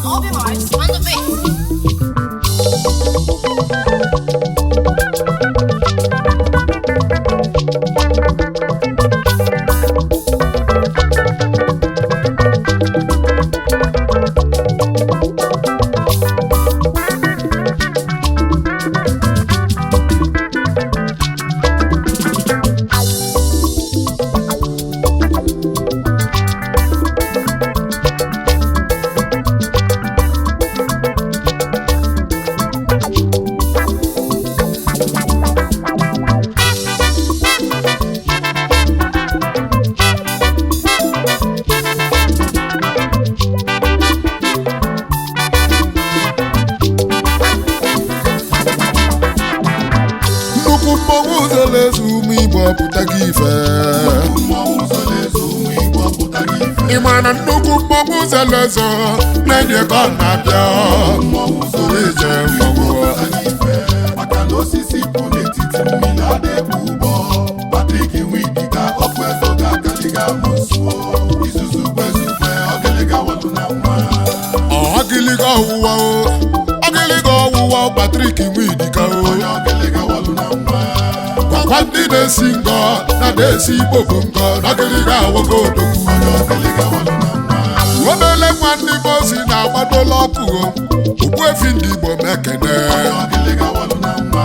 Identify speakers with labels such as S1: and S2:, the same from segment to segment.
S1: Open hearts on the beat.
S2: Nnukwu mmọnwụ zoro ezu, ụmụ Igbo apụtaghị ife. Ị ma na nnukwu mmọnwụ zoro ezo na-enye ka ọ na-abịa soro ije mmọnwụ.
S3: Maka na osisi kwụ n'etiti mmiri ọ na-ebu ụgbọ. Patrik Nwidika ọkụ ezo ga-akaliga mụsuo izuzu kwezukwe ọgịlịga walụ na nwa.
S2: Ọgịlịga ọwụwa o, ọgịlịga ọwụwa, Patrik Nwidika o.
S3: Onye ọgịlịga walụ na nwa.
S2: Gwakwa ndị na-esi ngọ na na-esi Igbo bụ ngọ n'ọgịlịga awogo odogwu.
S3: Onye ọgịlịga walụ na nwa.
S2: Obele nwa ndị mozi na-agbadola ọkụ o, ogbuefi ndị Igbo mekene.
S3: Onye ọgịlịga walụ na nwa.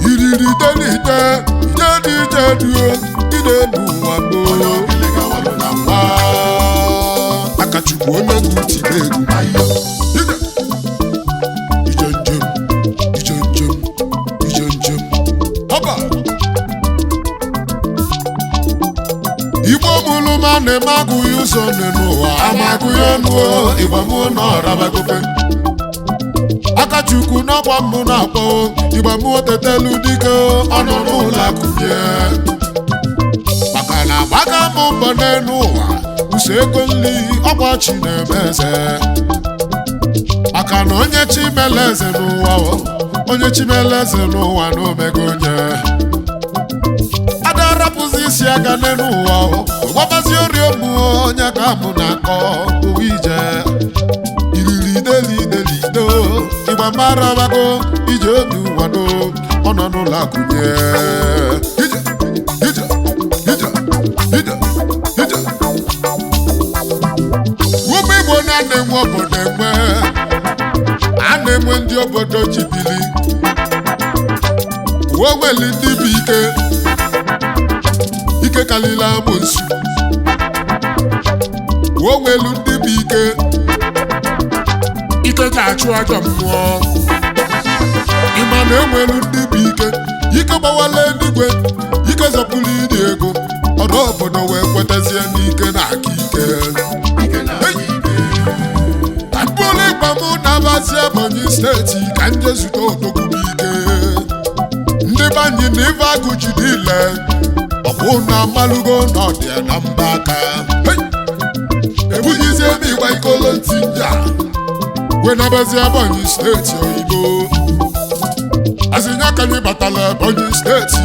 S2: Iriri delite ije dị ije duo dị n'elu ụwa
S3: Onye
S2: gboo.
S3: ọgịlịga walụ na nwa.
S2: Akachukwu onye egwu tibe egwu.
S3: Ayo.
S2: Ije ije njem, ije njem, ije njem, họba. Igbo mụlụma na-eme agụghị ụzọ nne n'ụwa amagụghị ọnụ ịgbamụọ na ọrabagope. Akachukwu n'ọgba mbụ na-akpọ ịgbamụọ tetelu dike ọ nọ n'ụlọ akụnye maka na agbaga m mbọ n'elu ụwa ụsọ ego nli ọgba chi na-eme eze maka na onye chi mele eze n'ụwa o, onye chi mele eze n'ụwa na omego onye ada rapụzi isi aga n'elu ụwa o, gwabazi orie mmụọ onye ka mụ na-akọ ụwa ije iriri delidelido ịgba marabago ije obi ụwa do ọ nọ n'ụlọ akụnye. Ije ije ije ije ije. Ụmụ Igbo na-enwe obodo enwe, a na-enwe ndị obodo ji bili uwe nweli ndị bụ ike ike kalila amụnsu, uwe nwelu ndị bụ ike ike ga-achụ ajọ mmụọ. Ịma na enwelu ndị bụ ike ike gbawala eluigwe, ike zọpụrụ ịdị ego ọrụ obodo wee kwetazie n'ike na aka ike.
S3: Ike na ike.
S2: Ka mkpụrụ ịgba mụ na-abazi Ebonyi Steeti ka nje zute odogwu bụ ike ndị banyị na ife agụ jide ile ọkwụ na amalugo na ọdịa na mba aka. Hey! Ebunyizie m ịgba ikolo ntị nja wee nabazi Ebonyi Steeti oyibo azinya ka anyị batala Ebonyi Steeti,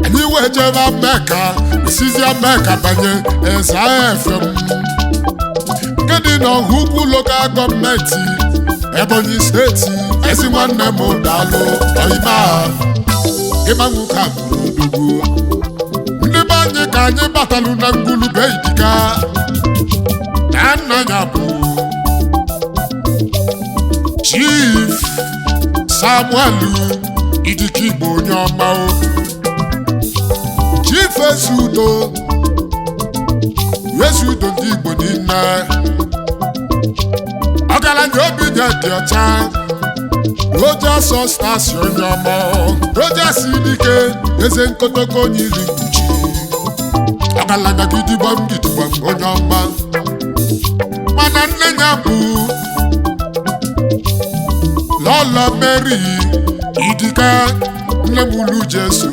S2: anyị wee jebe Ameka, esizi Ameka banye Eza FM nke dị n'Ọhaukwu Lokal Gọọmenti, Ebonyi Steeti. Ezi nwanne m, daalụ ọyịma ịgbanwe ụka bụrụ odogwu. Ndị be anyị ka anyị batalụ na ngwulube idika na nna ya bụ Chief Samuel Idika Igbo onye ọma o. Chief Ezudo, Ezudo ndị Igbo niile, ọgaranya obi dị dị ọcha. Rojas Stars onye ọma o. Rojas Idike eze nkotoko onye iri mkpuchi, ọgaranya gidigbam gidigbam onye ọma. Mana nne ya bụ Lọlọ Mary Idika nne m ulu Jesu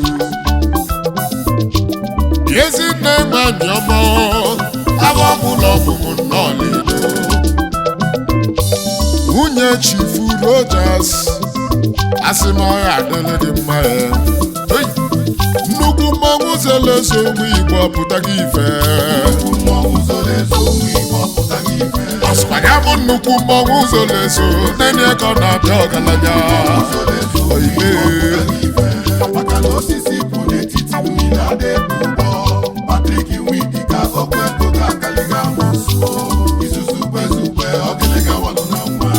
S2: ezinne nwanyị ọma awa ọbụla ọmụmụ nnọọ n'Igbo. Nwunye Chifu Rojas asị na ọya adịla dị mma ya. Hey! Nnukwu mmọnwụ. Mmọnwụ zoro ezo ụmụ Igbo pụtaghị ife.
S3: Nnukwu mmọnwụ zoro ezo ụmụ Igbo pụtaghị ife.
S2: Ọsịkwa ya bụ nnukwu mmọnwụ zoro ezo nene ka ọ na-abịa ọgaranya.
S3: Zoro ezo ụmụ Igbo pụtaghị ife. Maka na osisi kwụ n'etiti mmiri ada ebu ụgbọ. Patrick Nwidika okwu ego ga-akaliga amụsụ. Izuzu kwezukwe ọgịlịga walụ na nwa.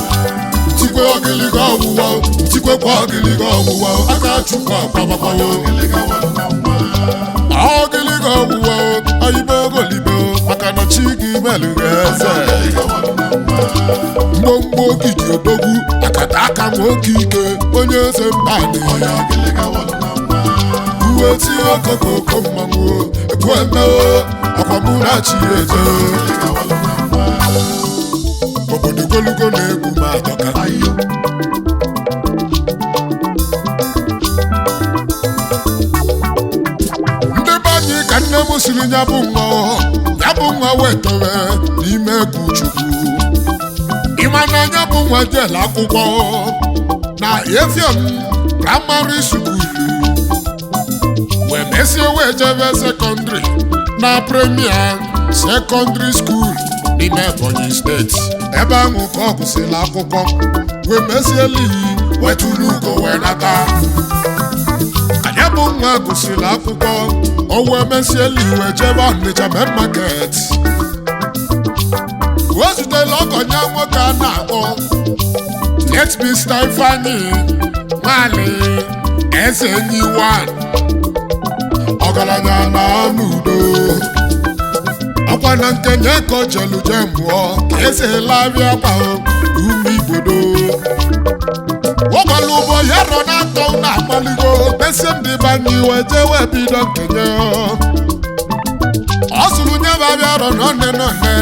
S2: Tikwe ọgịlịga ọwụwa, tikwekwa ọgịlịga ọwụwa, aka Chukwu akwabakwawo.
S3: Ọgịlịga walụ na nwa.
S2: Ọgịlịga ọwụwa, oyibo ogolibo, maka na chi gị melụrụ eze.
S3: Ọgịlịga walụ na nwa.
S2: Mgbomgbo ogidi odogwu, akata aka nwoke ike, onye eze mba
S3: Onye
S2: na
S3: ọgịlịga walụ na nwa.
S2: uwe tie okokoko mmanwụ, ekwu emeo, ọkwa mụ na chi eje.
S3: Ọgịlịga walụ na nwa.
S2: Obodo golugo na-egwu m adọka.
S3: Ayo.
S2: Ndị be anyị, ka nne m siri ya bụ nwa, ya bụ nwa wee towe n'ime egwu Chukwu. Ịma na anya bụ nwa jele akwụkwọ na Effium Primary School, wee mesie wee jebe secondary na Premier Secondary School n'ime Ebonyi Steeti. Ebe ahụ ka ọ gụsịrị akwụkwọ, wee mesiela iyi wee tụrụ ugo wee nata. Anyị bụ nwa gụsịrị akwụkwọ, o wee mesiela iwe jebe Ọnịcha Main Market. O zutela ọgọnya nwoke a na-akpọ late Mr. Ifeanyi Nwali Eze Enyi One, ọgaranya na n'udo. Ọkwa na nkenye ka o jelu je mụọ ka eze labịa gbao ume igbodo. Ụgbọala ụgbọ ya rọ na-atọ na akpaligo mesie ndị banye iwe jewe bido nkenye. Ọ sụrụ nye babịa rọ nọnne nọnne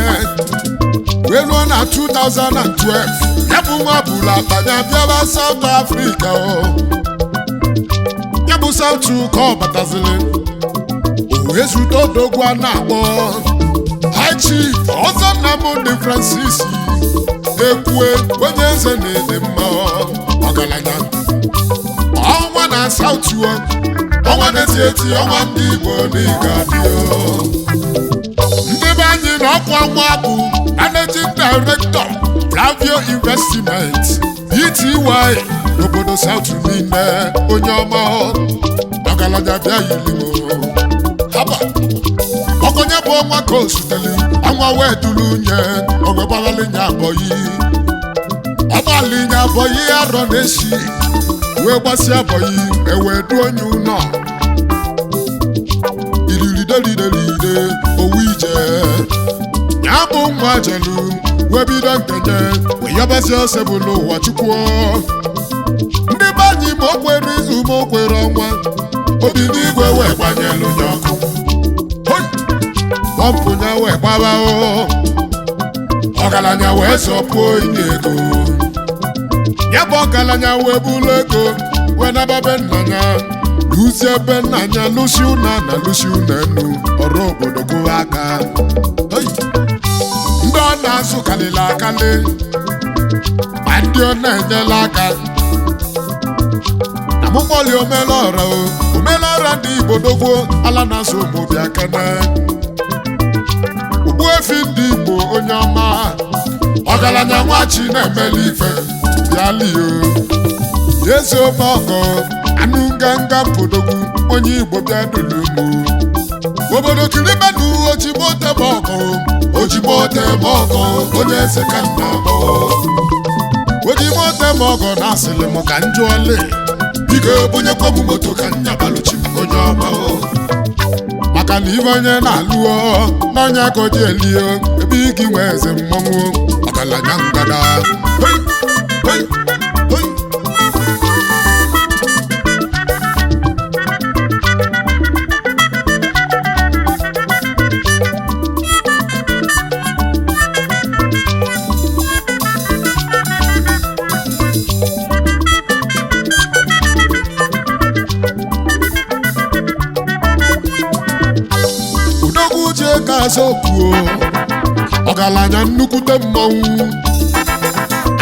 S2: wee ruo na 2012, ya bụ nwa bụrụ akpa ya bịaba South Africa. O ya bụ South ka ọ batazili, o wee zute odogwu a na-akpọ High Chief Ọzọ Nnamdi Francis Ekwe, onye eze na-ede mma, ọgaranya ọnwa na South, ọnwa na-eti eti ọnwa ndị Igbo n'ịga dị. Ndị be anyị, na ọkwa nwa bụ managing director Bravio Investment Pty n'obodo South niile. Onye ọma, ọgaranya, bịa yiri m haba. Ọkọnye bụ ọnwa ka o suteli ọnwa wee duru nye ogwe gbaghali nya abọyị ọgbalị nya abọyị arọ na-esi wee gbasịa abọyị ewee duo onye ụnọ iriridelirelire owu ije. Ya bụ nwa jelu wee bido nkenye wee yabazie ose bụ n'ụwa Chukwu. Ndị be anyị, ma o kwere izu ma o kwere ọnwa, obi n'igwe wee gbanyelu ya ọkụ. Hoi! Pọmpụ ya wee gbaba o, ọgaranya wee zọpụo inye ego. Ya bụ ọgaranya wee bulu ego wee naba be nna ya, lụzie ebe nna ya, lụsi ụna na lụsi ụna enu ọrụ obodo gụwa aka. Hoi! Ndị ọ na-azụ karịrị akarị, ma ndị ọ na-enyela aka na mụkpọli omela ọra o omela ọra ndị Igbo dogbuo ala na-azụ ụmụbịa kene Ogbuefi ndị Igbo, onye ọma, ọgaranya, nwa chi na-emeli ife bịalio eze ome ọgọ anụ nganga mpodogwu, onye Igbo, bịa dulu mụ obodo kiribenu ojigbo tebe ọgọ ojigbo tebe ọgọ, onye eze ka nna akpọ ojigbo tebe ọgọ. Na asịlị m ka njụọle, biko bunyekwa m moto ka nyabalụchi m, onye ọma o. Maka na ibe onye na-alụọ n'ọnya ka o ji elio ebe igi nwee eze mmọnwụ ọgaranya ngada. Hoi, hoi, hoi. Odogwu ji ego azọkwuo ọgaranya, nnukwute mmọnwụ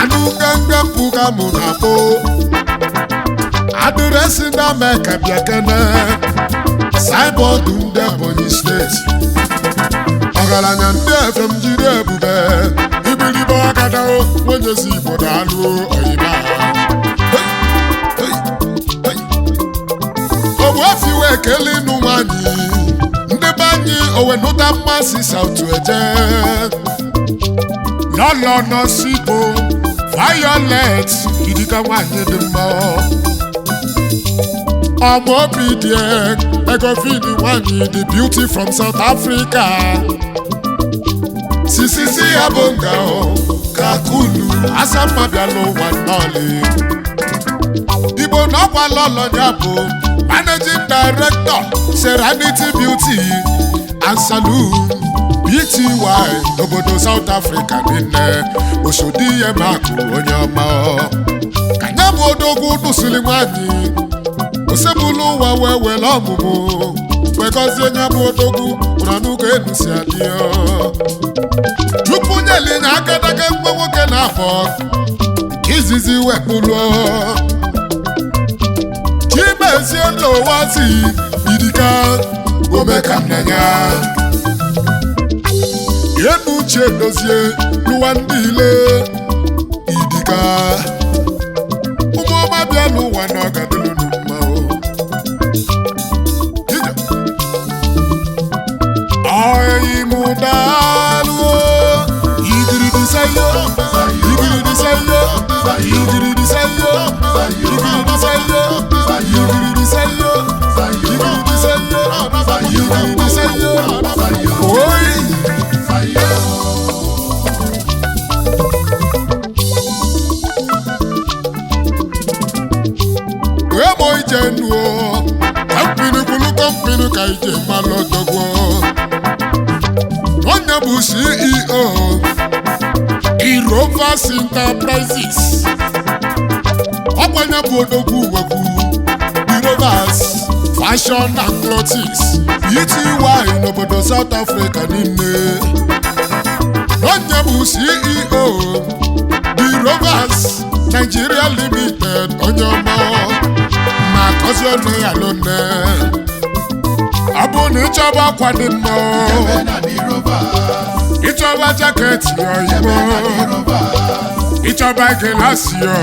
S2: anụ nganga mpụga mụ na akpọ adịresị ndị Ameka bịa kene. Simon. Signboard ndị Ebonyi Steeti, ọgaranya ndị efem jiri ebube ibilibe ọkada nwonyezi Igbo na-alụ oyiba. Ogbu efi wee kele ịnụ nwanyị ndị be anyị owenụta mmasị sautu eje lọlọ nọsibo Violet idika nwanyị dị mma. Ọmọ obi dị egofini nwanyị, the beauty from South Africa. Sisisi ya bụ nga kakulu asamma bịala ụwa nnọọlị Igbo na ọkwa lọlọ ya bụ managing director, Serenity Beauty and Saloon Pty n'obodo South Africa niile. Osodi ihe makụ onye ọma ka nya bụ odogwu nụsịrị nwanyị osebụlụ ụwa wee were ọmụmụ wee gọzie nya bụ odogwu ụranugo enusi adịọ. Chukwu nyelinya agadaga mgbe nwoke na-afọ nke izizi wepụlụọ Chimezie n'ụwa si idika omekannaya enu uche dozie lụwa ndị ile idika ụmụọma bịa n'ụwa na ọgadịlụ mma o. Ije. Ọyịmụdalụ igiridisayo igiridisayo igiridisayo igiridisayo igiridisayo igiridisayo igiridisayo oyi. Wee mọ ije nuo kọmpini kwulu kọmpini ka ije malụ odogwo. Onye bụ CEO Irovas Enterprises, ọkwanye bụ odogwu uwekwu Irovas Fashion and Clothing Pty n'obodo South Africa niile. Onye bụ CEO Irovas Nigeria Limited, onye ọma ma kọzie ọnụ ya lone. Ọ bụ na ịchọba akwa dị mma, ịchọba jaketi oyibo, ịchọba gilasi yo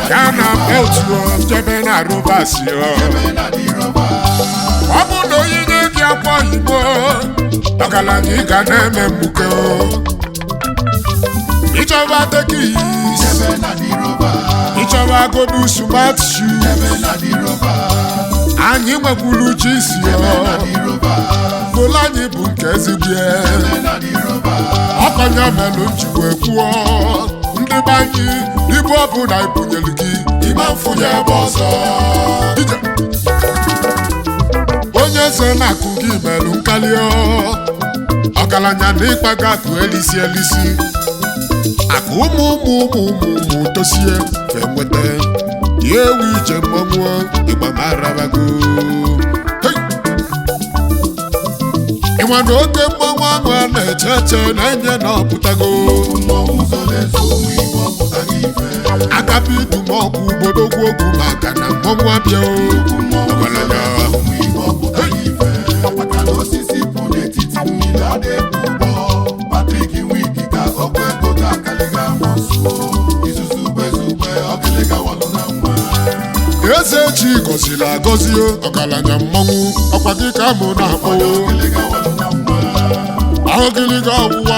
S2: ya na belt yo, jebe na Rovers yo. Ọ bụ na onye gị akwa oyibo ọgaranya ị ga na-eme mgbuke o. Ịchọba tekis, ịchọba godu smart shoe, anyị nwekwuru chisi yo. Golu anyị bụ nke ezigbo ọkọnye melụ njikwa ekwuo ndị be anyị ibu ọbụla ibunyere gị ịma mfụnye ebe ọzọ. Ije. Onye eze na-akụ gị melụ nkali ọgaranya na ịkpago akụ elisi elisi akụ ụmụ ụmụ ụmụ ụmụ ụmụ tosie fe nweta ya ewu ije mmanwụ ịgbamarabago. Hey! Ịma na oke mmanwụ ahụ a na-eche eche na-enye na ọpụtago akapi dumọkụ obodo gwu ogwu maka na mmanwụ abịa o. Ọgaranya.
S3: Maka na osisi pụ n'etiti mmiri adịghị ụgbọ Patrick Nwidika okwu ego ga-akaliga amụsụ izuzu gbezugbe ọgịlịga walụ na nwa.
S2: Eze chi gọziri agọzi ọgaranya mmanwụ ọkwa gị ka mụ na-akpọ.
S3: Ọgịlịga walụ na nwa.
S2: Ọgịlịga ọwụwa,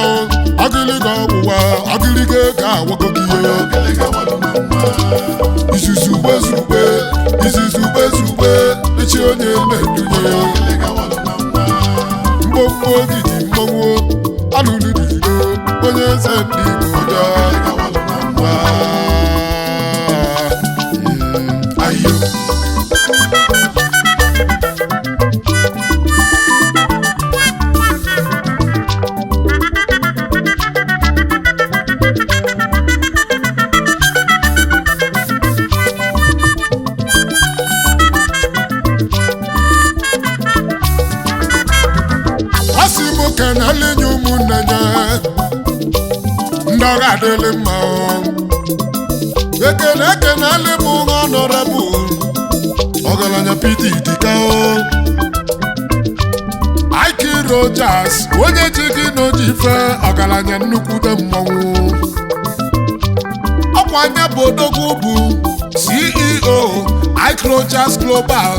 S2: ọgịlịga ọwụwa, ọgịlịga ego awago gị.
S3: Ọgịlịga walụ na nwa.
S2: Izuzu gbezugbe, izuzu gbezugbe, echi onye na-edunye.
S3: Ọgịlịga walụ na nwa.
S2: Mgbomgbo ogidi mmanwụ alụlụ dido onye eze ndị Igbo bịa.
S3: Ọgịlịga walụ na nwa.
S2: Ayo. Ọ sị m kenele nye ụmụnne ya ndị ọrụ adịlị mma o. Ekele ekenele m ọnọrebụ ọgaranya Peter Idika o. Rogers, onye ji gị n'ojife ọgaranya nnukwute mmọnwụ. Ọkwa anya bụ odogwu bụ CEO Ike Rogers Global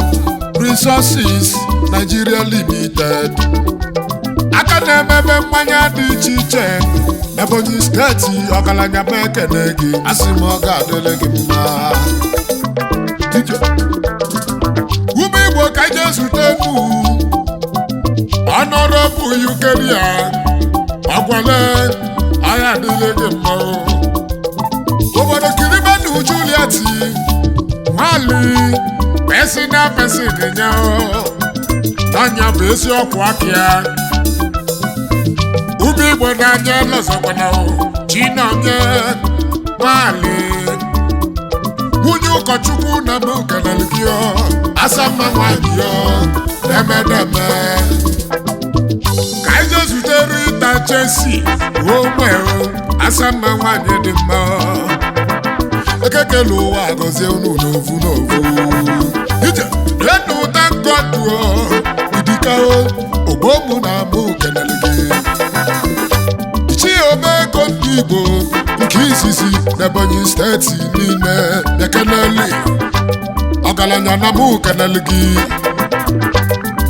S2: Resources Nigeria Limited. Aka na-emebe mmanya dị iche iche Ebonyi Steeti, ọgaranya m ekene gị, asị m ọ ga-adịrị gị mma. Ije. Ume Igbo, ka ije zute nu Honorable Eucharia Ọgwale, agha adịghị gị mma. Obodo kiribenu Juliet nwali personal person nye n'anya bụ eziokwu aka ya. Ume Igbo n'anya lọzọkwana Chinonye nwali, nwunye ụkọchukwu na m kelere gị ọ asamma nwanyị ọ demedeme. Ka anyị jee zutere ịta Chelsea onwe asamma nwanyị dị mma. Ekekele ụwa gọzie unu n'ovu n'ovu. Ije lenu ụta nkọduo idika ogbomu na mụ kelere gị. Chiomego ndị Igbo nke izizi n'Ebonyi Steeti niile bịakeleli, ọgaranya na mụ kelele gị.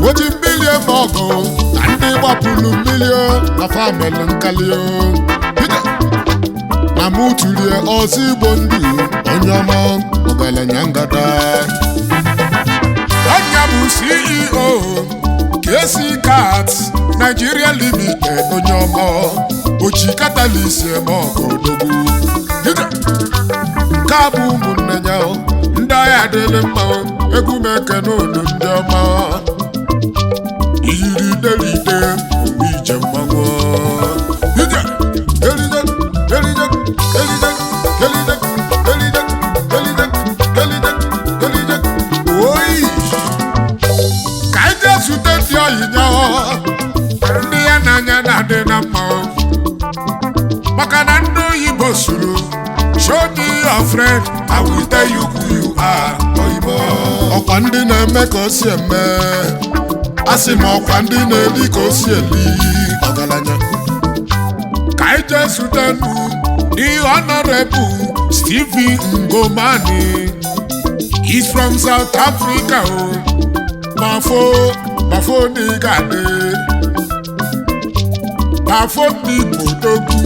S2: Oji mmiri eme ọgụ na ndị gbapụrụ mmiri na famịlị nkali na mụ tụrie ọzọ. Igbo ndụ onye ọma, ọgaranya ngada. Ọnya bụ CEO KC Cat Nigeria Limited, onye ọma ochi catalyst eme ọgụ odogwu. Nke a bụ ụmụnne ya, ndị agha adịghị mma. Egwu m ekene unu ndị ọma iyiri deride owe ije mmanwụ ije eride eride eride eride eride eride eride eride oyi. Ka anyị jee zute ndị oyi ya, ndị ya n'anya na-adị na mma, maka na ndị oyibo suru, "Show me your friend, I will tell you who you are." Oyibo, ọkwa ndị na-eme ka o si eme, asị m ọkwa ndị na-eli ka o si eli ọgaranya. Ka anyị jee zute nụ the Honorable Stephen Ngomani. He's from South Africa o. Mafo Mafo ní gàdé Mafo ní Gbòdógù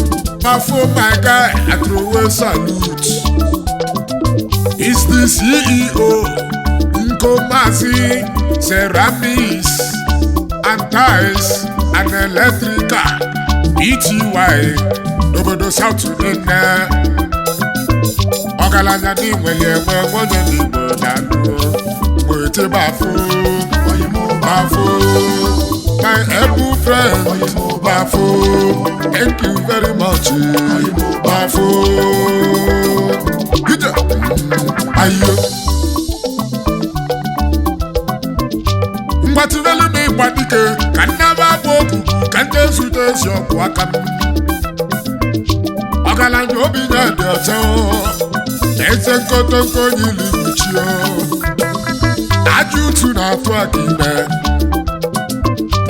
S2: Mafo, my guy, I throw a salute. He's the CEO Nkomasi Ceramics and Tiles and Electrical Pty n'obodo South niile. Ọgaranya ndị nwere enwe nwunye n'Igbo na-alụ wete bafo bafo. My able friend Bafo, thank you very much, Bafo. Ije ayo mgbatịrelu na ịgba dike ka nnaba bụ okwu ka ndị ezute ezi ọgwụ aka m. Ọgaranya obi ya dị ọcha, eze nkotonko yiri mkpuchi aja utu na-atụ aka ime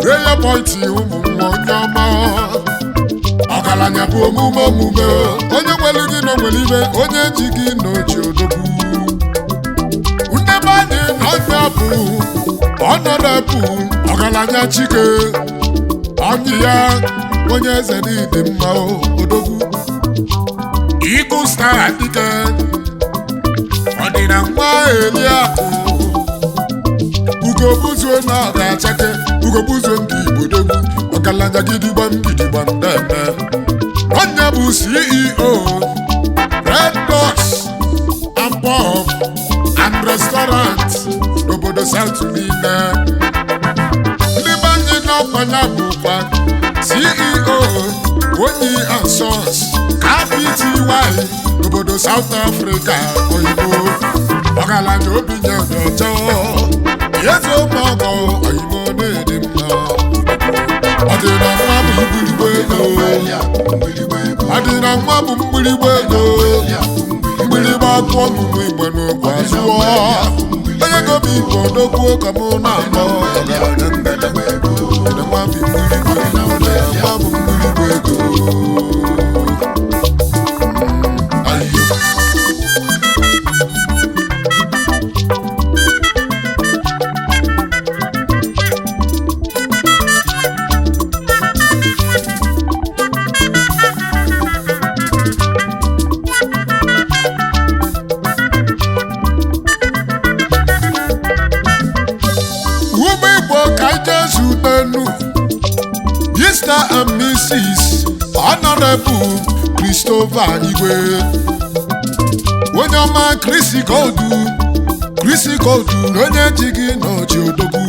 S2: prayer point. Ụmụ nwa onye ọma, ọgaranya bụ omume omume. Onye nwere gị na nwere ibe, onye ji gị na oji odogwu. Ndebe anyị na ọnya bụ Honorable ọgaranya Chike ọnyị ya, onye eze n'ịdị mma odogwu. Eagle Star dike ọdịna nwa Eliakụ Ugobuzuo na ọ ga-achake Ugobuzuo ndị Igbo dogwu ọgaranya gidigbam gidigbam deme. Onye bụ CEO Red Dots and Pub and Restaurant n'obodo South niile. Ndị be anyị n'ọkwanya bụkwa CEO Onyi and Sons KPTY n'obodo South Africa. Oyibo ọgaranya obi nye ọjọọ eze ụmụọgọ oyibo na-edi mma. Ọdịna nwa bụ mgbịrịgba ego, ọdịna nwa bụ mgbịrịgba ego, mgbịrịgba akụ ọmụmụ igbe n'ụkwa zụọ onye gobi igbo dokwuo ka mụ na-akpọ ọgaranya ndede. Ọdịna nwa bụ anyị jee zutenu Mr. and Mrs. Honorable Christopher Igwe, onye ọma Chris Goldu, Chris Goldu, onye ji gị n'oji odogwu,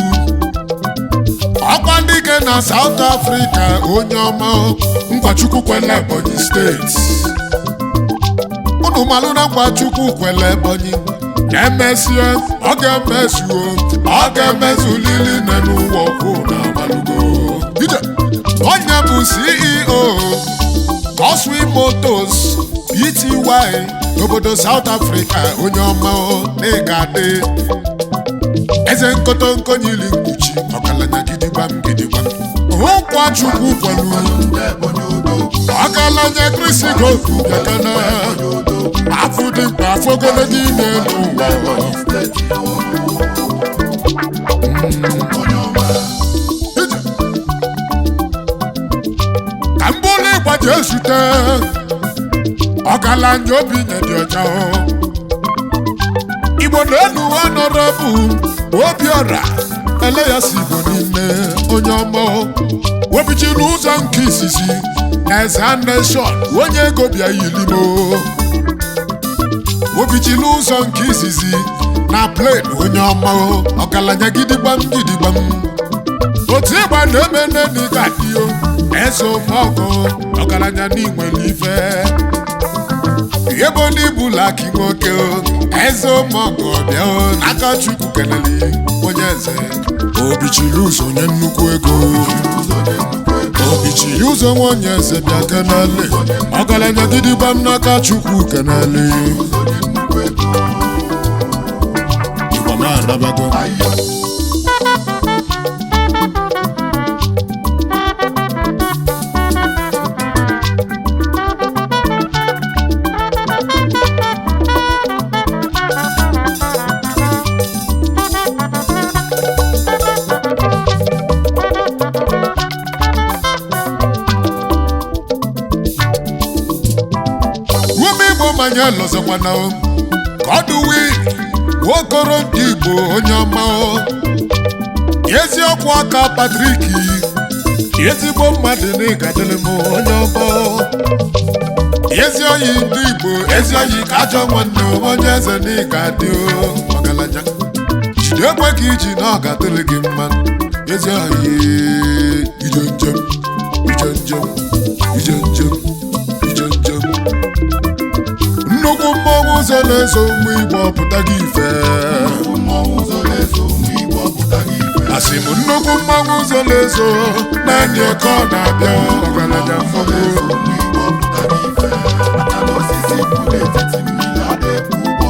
S2: ọkwa ndị ke na South Africa, onye ọma Nkwachukwu kwele Ebonyi steeti. Unu malụ na Nkwachukwu kwele Ebonyi na-emesie, ọ ga-emezuo, ọ ga-emezu lili na n'ụwa ọkwụ na amalugo ije. Onye bụ CEO Coswi Motors Pty n'obodo South Africa, onye ọma na ị ga-adị eze nkotonko nyili mkpuchi ọgaranya gidigbam gidigbam. Nkwachukwu kwelu
S3: Ndị Ebonyi odogwu.
S2: ọgaranya Chris Goldu bịakana afọ dị mkpa, afọ ogologo ime n'ụwa.
S3: Ebonyi steeti onye ọma.
S2: Ije. Ka m bụrụ ịgba jee zute ọgaranya obi nye dị ọcha o. Igbo na-enu ọnọrọbụ Obiọra Eleyasi Igbo n'ime, onye ọma o. Webichiri ụzọ nke izizi na Eze Nation, onye ego bịa yilimo. Obichiri ụzọ nke izizi na plen, onye ọma o. Ọgaranya gidigbam gidigbam, otu ịgba na-eme nne ga-adịo eze omeọgọ, ọgaranya n'inwere ife ebe n'ibu laki nwoke o. Eze omeọgọ bịa o, n'aka Chukwu kelele onye eze obichiri ụzọ onye nnukwu ego.
S3: Ụzọ onye nnukwu ego.
S2: Obichiri ụzọ nwa onye eze bịa kenele, ọgaranya gidigbam n'aka Chukwu kenele.
S3: Ụzọ onye nnukwu ego.
S2: Igbo na-adabago.
S3: Ayo.
S2: Ume Igbo manya lọzọkwana o, ka ọ dụwi nwokoro ndị Igbo, onye ọma o. Eziokwu aka Patrik, ezigbo mmadụ na ịgadịrị m, onye ọma o. Ezi oyi ndị Igbo, ezi oyi ka ajọ nwanne o, onye eze na ịga dị o, ọgaranya jide ekwe ka iji na ọ ga-adịrị gị mma. Ezi oyi ije njem, ije njem, ije njem, ije njem, nnukwu mmọnwụ ụzọ na-eso ụmụ Igbo pụta gị ife.
S3: Nnukwu mmọnwụ zoro ezo, ụmụ Igbo pụtara ife.
S2: Asị m nnukwu mmọnwụ ụzọ na-eso naanị eke ọ na-abịa, ọgaranya
S3: Zoro
S2: mmọnwụ.
S3: ezo, ụmụ Igbo pụtara ife. Maka na osisi kwụ n'etiti mmiri ọ na-ebu ụgbọ.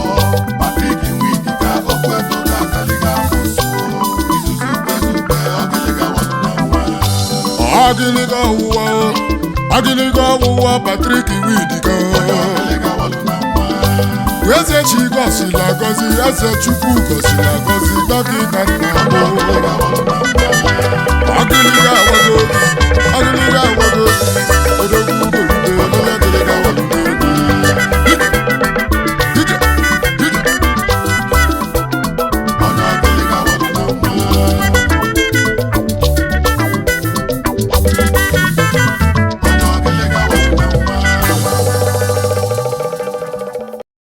S3: Patrick Nwidika, okwu ego ga-akarịga amụsụ. Izuzu kwezukwe, ọgịlịga walụ na nwa.
S2: Ọgịlịga ọwụwa, ọgịlịga ọwụwa, Patrik Nwidika.
S3: Ọgịlịga walụ na nwa.
S2: Eze chi gọziri agọzi, eze Chukwu gọziri agọzi, dọkịta nna m.
S3: Ọgịlịga walụ na nwa.